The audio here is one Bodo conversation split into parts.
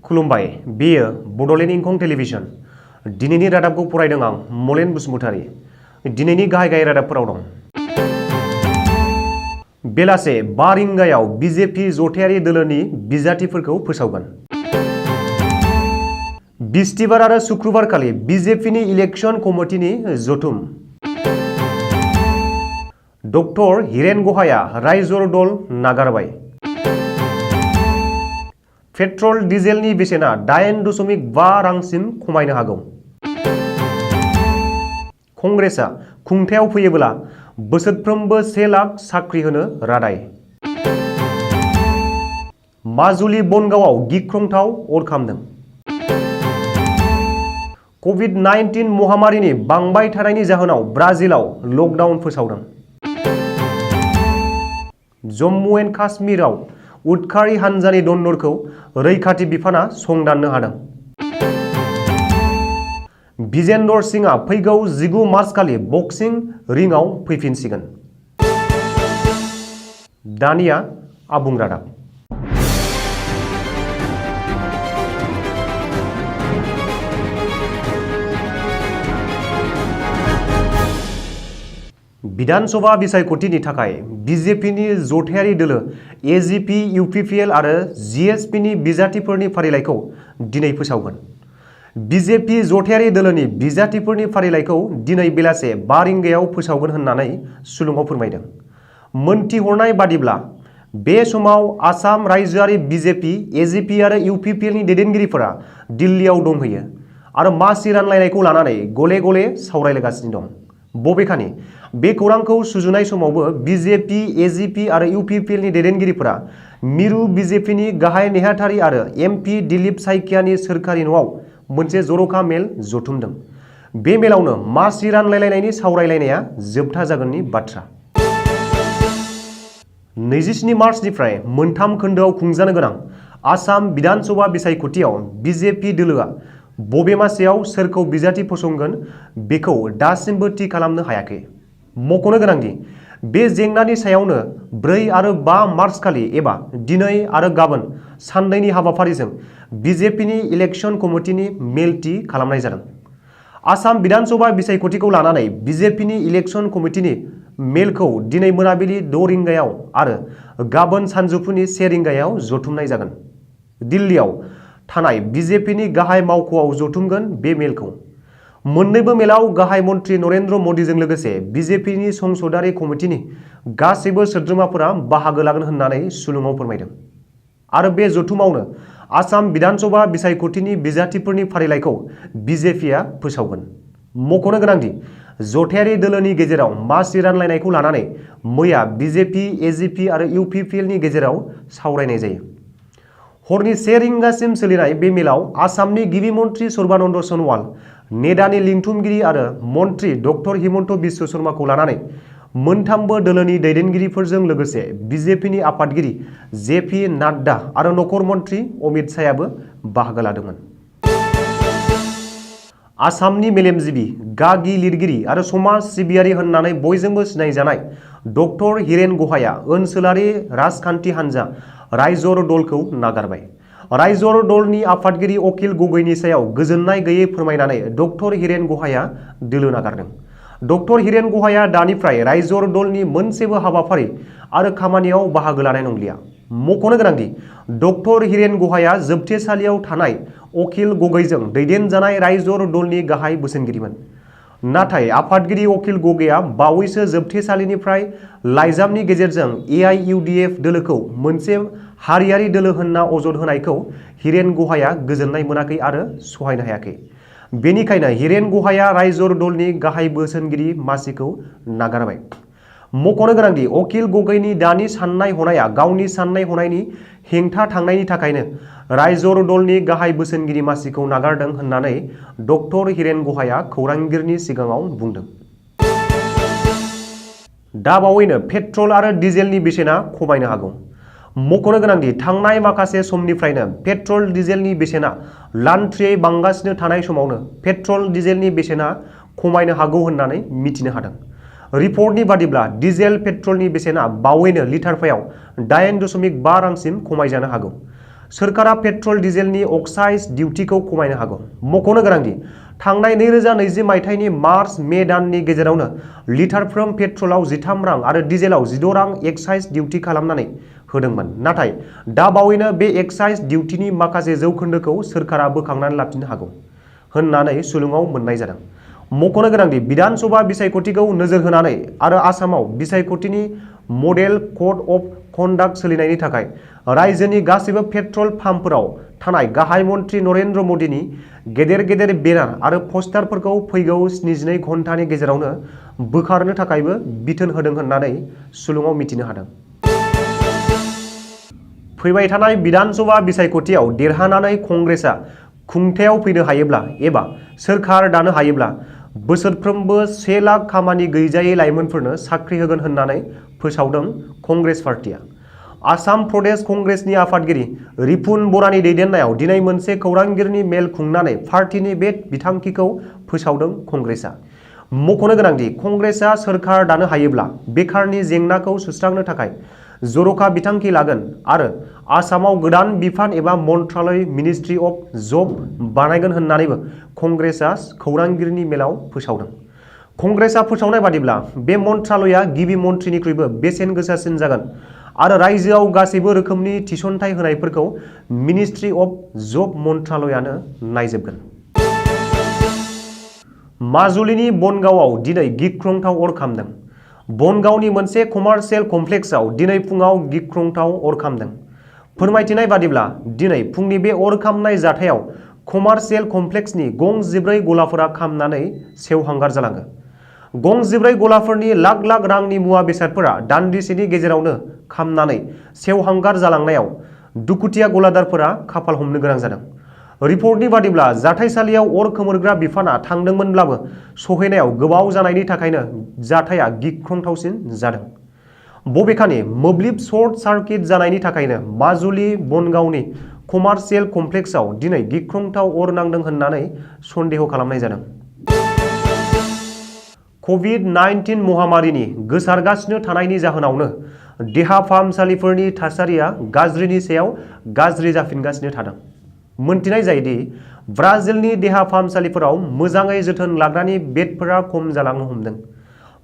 खुलुमबाय बेयो बड'लेण्ड इंखं टेलिभिजन दिनैनि रादाबखौ फरायदों आं मलेन बसुमतारी दिनैनि गाहाय रादाबफोराव दं। बेलासे 5 रिंगायाव बीजेपी जथायारि दोलोनि बिजाथिफोरखौ फोसावगोन। बिस्तिबार आरो शुक्रबारखालि बीजेपीनि इलेक्शन कमिटिनि जथुम। डक्टर हिरेन गहाया रायजोर दल नागारबाय। पेट्रल डिजेलनि बेसेना 8.5 रांसिम खमायनो हागौ। कंग्रेसआ खुंथायाव फैयोब्ला बोसोरफ्रोमबो 1 लाख साख्रि होनो रादाय। माजुलि बनगावआव गिख्रंथाव अर खामदों। कभिड-19 महामारिनि बांबाय थानायनि जाहोनाव ब्राजिलाव लकडाउन फोसावदों। जम्मु एन्ड काश्मीराव उदखारि हानजानि दन्दरखौ रैखाथि बिफाना संदाननो हादों। विजेन्दर सिंहआ फैगौ 19 मार्चखालि बक्सिं रिंआव फैफिनसिगोन। दानिया आबुं रादाब। विधानसभा बिसायख'थिनि थाखाय बीजेपीनि जथायारि दोलो एजीपी, यूपीपीएल आरो जीएसपीनि बिजाथिफोरनि फारिलाइखौ दिनै फोसावगोन। बीजेपी जथायारि दोलोनि बिजाथिफोरनि फारिलाइखौ दिनै बेलासे 5 रिंगायाव फोसावगोन होननानै सुलुङाव फोरमायदों। मोनथिहरनाय बादिब्ला बे समाव आसाम रायजोआरि बीजेपी, एजीपी आरो यूपीपीएलनि दैदेनगिरिफोरा दिल्लीयाव दंहैयो आरो मासि रानलायनायखौ लानानै गले गले सावरायलायगासिनो दं। बबेखानि बे खौरांखौ सुजुनाय समावबो बीजेपी, एजीपी आरो यूपीपीएलनि दैदेनगिरिफोरा मिरु बीजेपीनि गाहाय नेहाथारि आरो एमपी दिलीप सायखियानि सोरखारि न'आव मोनसे जर'खा मेल जथुमदों। बे मेलावनो मासि रानलायनायनि सावरायलायनाया जोबथा जागोननि बाथ्रा। 27 मार्चनिफ्राय मोनथाम खोन्दोआव खुंजानो गोनां आसाम विधानसभा बिसायख'थियाव बीजेपी दोलोआ बबे मासेयाव सोरखौ बिजाथि फसंगोन बेखौ दासिमबो थि खालामनो हायाखै। मख'नो गोनांदि बे जेंनानि सायावनो 4 आरो 5 मार्चखालि एबा दिनै आरो गाबोन साननैनि हाबाफारिजों बीजेपीनि इलेक्शन कमिटिनि मेल थि खालामनाय जादों। आसाम विधानसभा बिसायख'थिखौ लानानै बीजेपीनि इलेक्शन कमिटिनि मेलखौ दिनै मोनाबिलि 6 रिंगायाव आरो गाबोन सानजौफुनि 1 रिंगायाव जथुमनाय जागोन। दिल्लीयाव थानाय बीजेपीनि गाहाय मावख'आव जथुमगोन बे मेलखौ। मोन्नैबो मेलाव गाहाय मन्त्रि नरेन्द्र मदिजों लोगोसे बीजेपीनि संसदारि कमिटिनि गासैबो सोद्रोमाफोरा बाहागो लागोन होननानै सुलुङाव फोरमायदों। आरो बे जथुमावनो आसाम विधानसभा बिसायख'थिनि बिजाथिफोरनि फारिलाइखौ बीजेपीआ फोसावगोन। मख'नो गोनांदि जथायारि दोलोनि गेजेराव मासि रानलायनायखौ लानानै मैया बीजेपी, एजीपी आरो यूपीपीएलनि गेजेराव सावरायनाय जायो। हरनि 1 रिंगासिम सोलिनाय बे मेलाव आसामनि गिबि मन्त्रि सर्बानन्द सन'वाल, नेडानि लिंथुमगिरि आरो मन्त्रि डक्टर हिमन्त बिश्व शर्माखौ लानानै मोनथामबो दोलोनि दैदेनगिरिफोरजों लोगोसे बीजेपीनि आफादगिरि जेपी नाड्डा आरो नखर मन्त्रि अमित शाहयाबो बाहागो लादोंमोन। आसामनि मेलेमजिबि, गागि लिरगिरि आरो समाज सिबियारि होननानै बयजोंबो सिनायजानाय डक्टर हिरेन गहाया ओनसोलारि राजखान्थि हान्जा रायजोर दलखौ नागारबाय। रायजोर दलनि आफादगिरि अखिल गगैनि सायाव गोजोननाय गैयै फोरमायनानै डक्टर हिरेन गहाया दोलो नागारदों। डक्टर हिरेन गहाया दानिफ्राय रायजोर दलनि मोनसेबो हाबाफारि आरो खामानियाव बाहागो लानाय नंलिया। मख'नो गोनांदि डक्टर हिरेन गहाया जोबथेसालियाव थानाय अखिल गगैजों दैदेनजानाय रायजोर दलनि गाहाय बोसोनगिरिमोन। नाथाय आफादगिरि अखिल गगैया बावैसो जोबथेसालिनिफ्राय लाइजामनि गेजेरजों एआईयूडीएफ दोलोखौ मोनसे हारियारि दोलो होनना अजद होनायखौ हिरेन गहाया गोजोननाय मोनाखै आरो सहायनो हायाखै। बेनिखायनो हिरेन गहाया रायजोर दलनि गाहाय बोसोनगिरि मासिखौ नागारबाय। मख'नो गोनांदि अखिल गगैनि दानि साननाय हनाया गावनि साननाय हनायनि हेंथा थांनायनि थाखायनो रायजोर दलनि गाहाय बोसोनगिरि मासिखौ नागारदों होननानै डक्टर हिरेन गहाया खौरांगिरिनि सिगाङाव बुंदों। दाबावैनो पेट्रल आरो डिजेलनि बेसेना खमायनो हागौ। मख'नो गोनांदि थांनाय माखासे समनिफ्रायनो पेट्रल डिजेलनि बेसेना लान्थ्रियै बांगासिनो थानाय समावनो पेट्रल डिजेलनि बेसेना खमायनो हागौ होननानै मिथिनो हादों। रिपर्टनि बादिब्ला डिजेल पेट्रलनि बेसेना बावैनो लिटारफायाव 8.5 रांसिम खमायजानो हागौ। सोरखारा पेट्रल डिजेलनि अक्साइज डिउटिखौ खमायनो हागौ। मख'नो गोनांदि थांनाय 2020 मायथाइनि मार्च मे दाननि गेजेरावनो लिटारफ्रोम पेट्रलाव 13 रां आरो डिजेलाव 16 रां एक्साइज डिउटि खालामनानै होदोंमोन। नाथाय दा बावैनो बे एक्साइज डिउटिनि माखासे जौखोन्दोखौ सोरखारा बोखांनानै लाफिननो हागौ होननानै सुलुङाव मोननाय जादों। मख'नो गोनांदि बिधान सभा बिसायख'थिखौ नोजोर होनानै आरो आसामाव बिसायख'थिनि मडेल कड अफ कन्डाक्ट सोलिनायनि थाखाय रायजोनि गासैबो पेट्रल पाम्पफोराव थानाय गाहाय मन्त्रि नरेन्द्र मदिनि गेदेर गेदेर बेनार आरो पस्टारफोरखौ फैगौ 72 घन्टानि गेजेरावनो बोखारनो थाखायबो बिथोन होदों होननानै सुलुङाव मिथिनो हादों। फैबाय थानाय बिधान सभा बिसायख'थियाव देरहानानै कंग्रेसआ खुंथायाव फैनो हायोब्ला एबा सोरखार दानो हायोब्ला बोसोरफ्रोमबो 1 लाख खामानि गैजायै लाइमोनफोरनो साख्रि होगोन होननानै फोसावदों कंग्रेस पार्टिया। आसाम प्रदेश कंग्रेसनि आफादगिरि रिपुन बरानि दैदेननायाव दिनै मोनसे खौरांगिरिनि मेल खुंनानै पार्टिनि बे बिथांखिखौ फोसावदों कंग्रेसआ। मख'नो गोनांदि कंग्रेसआ सोरखार दानो हायोब्ला बेखारनि जेंनाखौ सुस्रांनो थाखाय जर'खा बिथांखि लागोन आरो आसामाव गोदान बिफान एबा मन्त्रालय मिनिस्ट्रि अफ जब बानायगोन होननानैबो कंग्रेसआ खौरांगिरिनि मेलाव फोसावदों। कंग्रेसआ फोसावनाय बादिब्ला बे मन्त्रालयआ गिबि मन्थ्रिनिख्रुइबो बेसेन गोसासिन जागोन आरो रायजोआव गासैबो रोखोमनि थिसनथाइ होनायफोरखौ मिनिस्ट्रि अफ जब मन्त्रालयानो नायजोबगोन। माजुलिनि बनगावआव दिनै गिख्रंथाव अर खामदों। बनगावनि मोनसे कमार्शियेल कमप्लेक्सआव दिनै फुङाव गिख्रंथाव अर खामदों। फोरमायथिनाय बादिब्ला दिनै फुंनि बे अर खामनाय जाथायाव कमार्शियेल कमप्लेक्सनि गं 14 गलाफोरा खामनानै सेवहांगार जालाङो। गं 14 गलाफोरनि लाख लाख रांनि मुवा बेसादफोरा दान्दिसेनि गेजेरावनो खामनानै सेवहांगार जालांनायाव दुखुथिया गलादारफोरा खाफाल हमनो गोनां जादों। रिपर्टनि बादिब्ला जाथायसालियाव अर खोमोरग्रा बिफाना थांदोंमोनब्लाबो सहैनायाव गोबाव जानायनि थाखायनो जाथाया गिख्रंथावसिन जादों। बबेखानि मोब्लिब सर्ट सार्किट जानायनि थाखायनो माजुलि बनगावनि कमार्शियेल कमप्लेक्सआव दिनै गिख्रंथाव अर नांदों होननानै सन्देह खालामनाय जादों। कभिड-19 महामारिनि गोसारगासिनो थानायनि जाहोनावनो देहा फाहामसालिफोरनि थासारिया गाज्रिनि सायाव गाज्रि जाफिनगासिनो थादों। मोनथिनाय जायोदि ब्राजिलनि देहा फाहामसालिफोराव मोजाङै जोथोन लाग्रानि बेडफोरा खम जालांनो हमदों।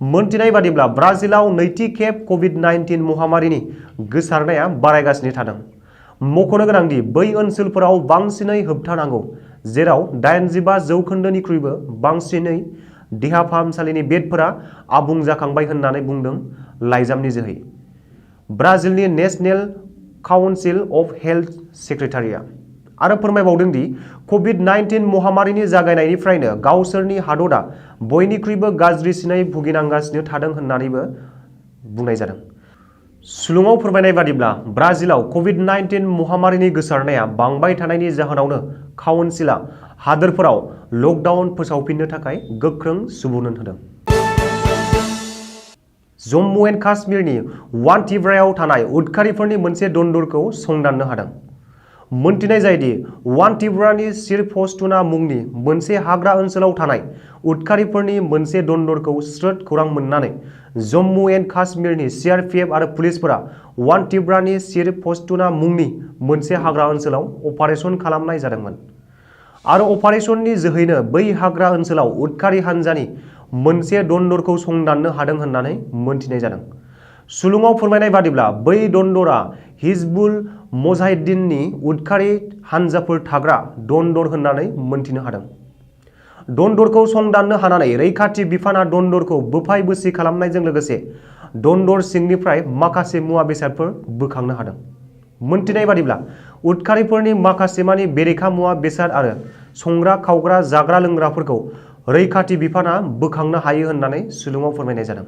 मोनथिनाय बादिब्ला ब्राजिलाव नैथि खेब कभिड-19 महामारिनि गोसारनाया बारायगासिनो थादों। मख'नो गोनांदि बै ओनसोलफोराव बांसिनै होबथानांगौ जेराव 85% बांसिनै देहा फाहामसालिनि बेडफोरा आबुं जाखांबाय होननानै बुंदों लाइजामनि जोहै ब्राजिलनि नेशनेल काउन्सिल अफ हेल्थ सेक्रेटारिया आरो फोरमायबावदों दि कभिड-19 महामारिनि जागायनायनिफ्रायनो गावसोरनि हादरा बयनिख्रुइबो गाज्रिसिनै भुगिनांगासिनो थादों होननानैबो बुंनाय जादों। सुलुङाव फोरमायनाय बादिब्ला ब्राजिलाव कभिड-19 महामारिनि गोसारनाया बांबाय थानायनि जाहोनावनो काउन्सिलआ हादोरफोराव लकडाउन फोसावफिननो थाखाय गोख्रों सुबुरुन होदों। जम्मु एन्ड काश्मीरनि वान्टिब्रायाव थानाय उदखारिफोरनि मोनसे दन्दरखौ संदाननो हादों। मोनथिनाय जायोदि वान्टिब्रानि सिरपस्तुना मुंनि मोनसे हाग्रा ओनसोलाव थानाय उदखारिफोरनि मोनसे दन्दरखौ स्रोद खौरां मोननानै जम्मु एन्ड काश्मीरनि CRPF आरो पुलिसफोरा वान्टिब्रानि सिरपस्तुना मुंनि मोनसे हाग्रा ओनसोलाव अपारेशन खालामनाय जादोंमोन आरो अपारेशननि जोहैनो बै हाग्रा ओनसोलाव उदखारि हान्जानि मोनसे दन्दरखौ संदाननो हादों होननानै मोनथिनाय जादों। सुलुङाव फोरमायनाय बादिब्ला बै दन्दरा हिजबुल मुजाहिद्दिननि उदखारि हान्जाफोर थाग्रा दन्दर होननानै मोनथिनो हादों। दन्दरखौ संदाननो हानानै रैखाथि बिफाना दन्दरखौ बोफाय बोसि खालामनायजों लोगोसे दन्दर सिंनिफ्राय माखासे मुवा बेसादफोर बोखांनो हादों। मोनथिनाय बादिब्ला उदखारिफोरनि माखासेमानि बेरेखा मुवा बेसाद आरो संग्रा खावग्रा जाग्रा लोंग्राफोरखौ रैखाथि बिफाना बोखांनो हायो होननानै सुलुङाव फोरमायनाय जादों।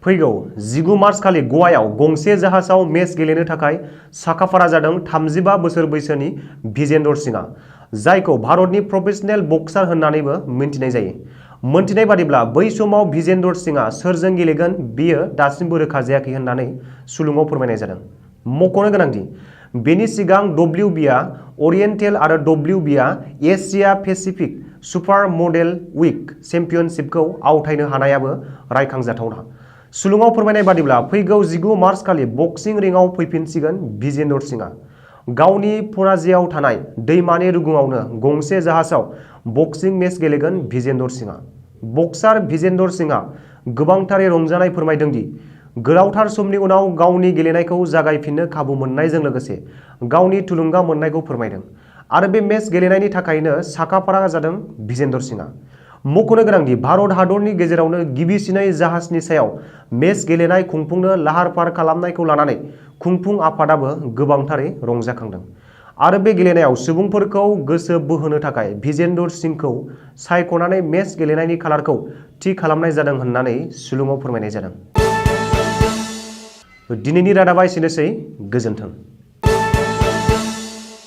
फैगौ 19 मार्च खालि गवायाव गंसे जाहाजाव मेच गेलेनो थाखाय साखाफारा जादों 35 बोसोर बैसोनि भिजेन्दर सिंहआ, जायखौ भारतनि प्रोफेशनेल बक्सार होननानैबो मिन्थिनाय जायो। मोनथिनाय बादिब्ला बै समाव भिजेन्दर सिंहआ सोरजों गेलेगोन बेयो दासिमबो रोखा जायाखै होननानै सुलुङाव फोरमायनाय जादों। मख'नो गोनांदि बेनि सिगां WBA ओरिएन्टेल आरो WBA Asia Pacific super middleweight चेम्पियनशिपखौ आवथायनो हानायाबो रायखांजाथावना। सुलुङाव फोरमायनाय बादिब्ला फैगौ 19 मार्च खालि बक्सिं रिंआव फैफिनसिगोन भिजेन्दर सिंहआ। गावनि पनाजियाव थानाय दैमानि रुगुङावनो गंसे जाहाजाव बक्सिं मेच गेलेगोन भिजेन्दर सिंहआ। बक्सार भिजेन्दर सिंहआ गोबांथारै रंजानाय फोरमायदों दि गोलावथार समनि उनाव गावनि गेलेनायखौ जागायफिननो खाबु मोननायजों लोगोसे गावनि थुलुंगा मोननायखौ फोरमायदों आरो बे मेच गेलेनायनि थाखायनो साखाफारा जादों भिजेन्दर सिंहआ। मख'नो गोनांदि भारत हादरनि गेजेरावनो गिबिसिनै जाहाजनि सायाव मेच गेलेनाय खुंफुंनो लाहार फाहार खालामनायखौ लानानै खुंफुं आफादाबो गोबांथारै रंजाखांदों आरो बे गेलेनायाव सुबुंफोरखौ गोसो बोहोनो थाखाय भिजेन्दर सिंहखौ सायख'नानै मेच गेलेनायनि खालारखौ थि खालामनाय जादों होननानै सुलुङाव फोरमायनाय जादों। दिनैनि रादाबा एसेनोसै, गोजोन्थों।